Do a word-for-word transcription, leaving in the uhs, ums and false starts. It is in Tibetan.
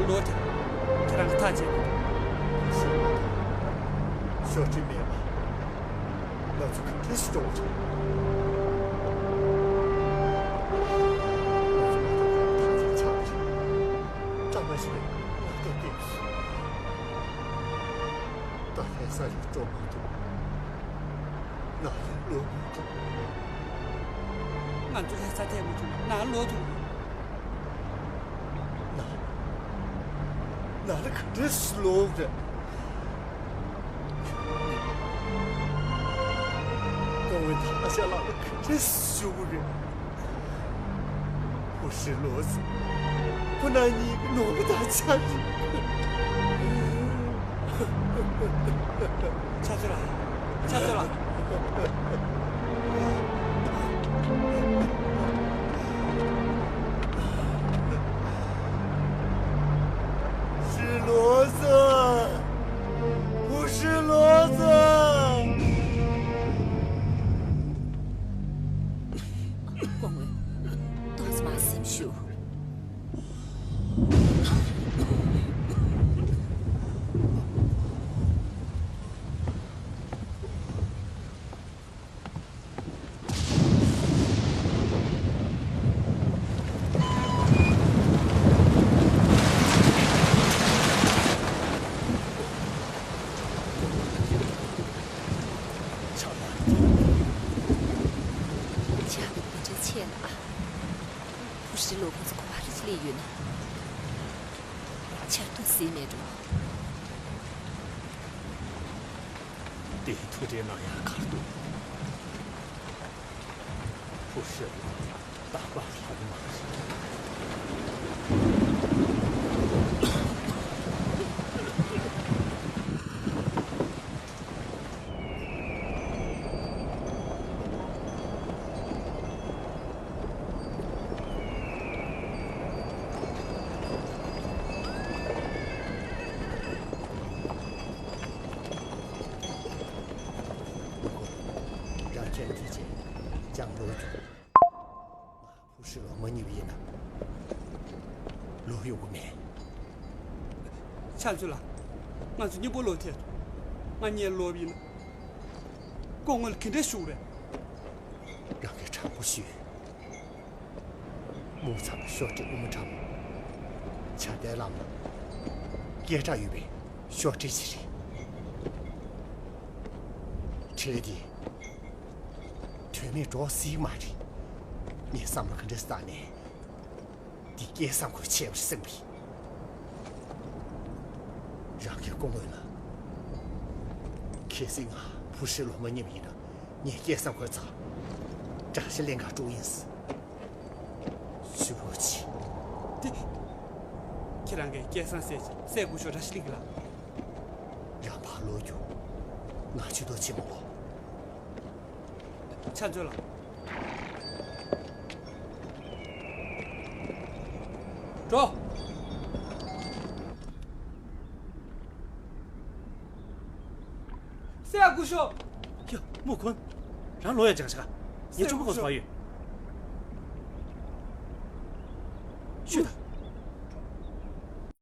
ལོ་དེ་ཁྱེད་རང་གི་ཐག་བཅད་པ། ཤོག་དྲིན་མེད་པ། ང་ཚོ་ག་འདྲས་སུ་འགྲོ་དགོས་རེད། ང་ཚོ་མ་གཏོགས་གང་ཐག་ཅིག་ཆགས་རེད། བཀྲ་མ་ཤིས་པའི་ང་བལྟས་བལྟས་སུ། ད་ལྷ་ས་ཡི་འགྲོ་མ་ཐུབ། ང་ལ་ལོ་མ་ཐུབ། ང་ཚོ་ལྷ་ས་ཐད་མ་ཐུབ་ན་ལོ་ཐུབ། ན། ན་ལ་ག་འདྲས་སུ་ལོག་རེད། ཁོང་བའི་ཐ་ཤ་ལག་ལ་ག་འདྲས་སུ་ཞུ་གི་རེད། ཧུ་ཧྲི་ལོ་ཟེར། ཁོ་ན་གཉིས་ཀྱི་ནོར་བུ་དང་ཆ་རེད། ཆབ་སྲིད་ལ། ཆབ་སྲིད་ལ། ཧྲི་ལོ་ཟེར། ཧུ་ཧྲི་ལོ་ཟེར། སྐུ་ངོ། ཏོག་ཙམ་སེམས་ཞུ། ཆགས་པ་འདི་འདྲ་ཆེ་ལ། ཧུ་ཧྲི་ལོ་ཁོ་ཚོ་གོ་བ་རེ་སླེབས་ཡོད་ན། ཆར་ཐུང་ཟིན་མེད་འགྲོ། དེ་ཐུགས་བྲེལ་གནང་ཡག་གར་འདུག་ཧུ་ཧྲི་ལོ་རྟག་པར་ལྷག་མ་རེད། རང་ཁྱེད་ཀྱིས་ཅང་ལོ་རྒྱུ། ཧུ་ཧྲི་ལོ་མ་རྙེད་པ་ཡིན་ན་ལོ་ཡོང་གི་མེད། ཆབ་སྲིད་ལ། ང་ཚོ་མཉམ་པོ་ལོ་ཐེ། ང་གཉིས་ལོ་ཡིན་ན། སྐུ་ངོ་ལ་ག་འདྲས་ཞུ་རེད། རང་གིས་དྲང་པོ་ཞུས། མུ་ཚང་ཤོག་དྲིལ་དབུ་མ་དྲག་པོ། བྱ་དེ་ལམ་ལ་སྐད་གྲགས་ཡོད་པའི་ཤོག་དྲིལ་ཞིག་རེད། དྲིལ་དེ་དོན་མེད་འགྲོ་སྲིད་མ་རེད། ངས་བསམ་བློ་ག་འདྲས་བཏང་ནས། འདི་སྐལ་བཟང་ཁོས་བྱས་པར་སེམས་པས། རང་གི་སྐུ་ངོ་ལ། གལ་སྲིད་ང་ཧུ་ཧྲི་ལོ་མ་རྙེད་པ་ཡིན་ན་ངས་སྐལ་བཟང་ཁོའི་ཚབ་དགྲ་ཤ་ལེན་གར་འགྲོ་ཡིན། ཞུ་རོགས་གྱིས། འདི། ཁྱེད་རང་གིས་སྐལ་བཟང་བསད་ཅིང་བསད་དགོས་ཤོག་དགྲ་ཤ་ལེན་གི་ལ། རང་ཕར་ལོག་རྒྱུགས། ང་ཇུས་གཏོགས་བྱེད་མི་དགོས། ཆ་མཛོད་ལ། འགྲོ། སེ་ཡ་སྐུ་ཞབས། ཡ། མོ་ཁོན། རང་ལོ་ཡ་ཅང་ཤ། ངས་གཅུང་པོ་ཁོ་སོ་ཡོད།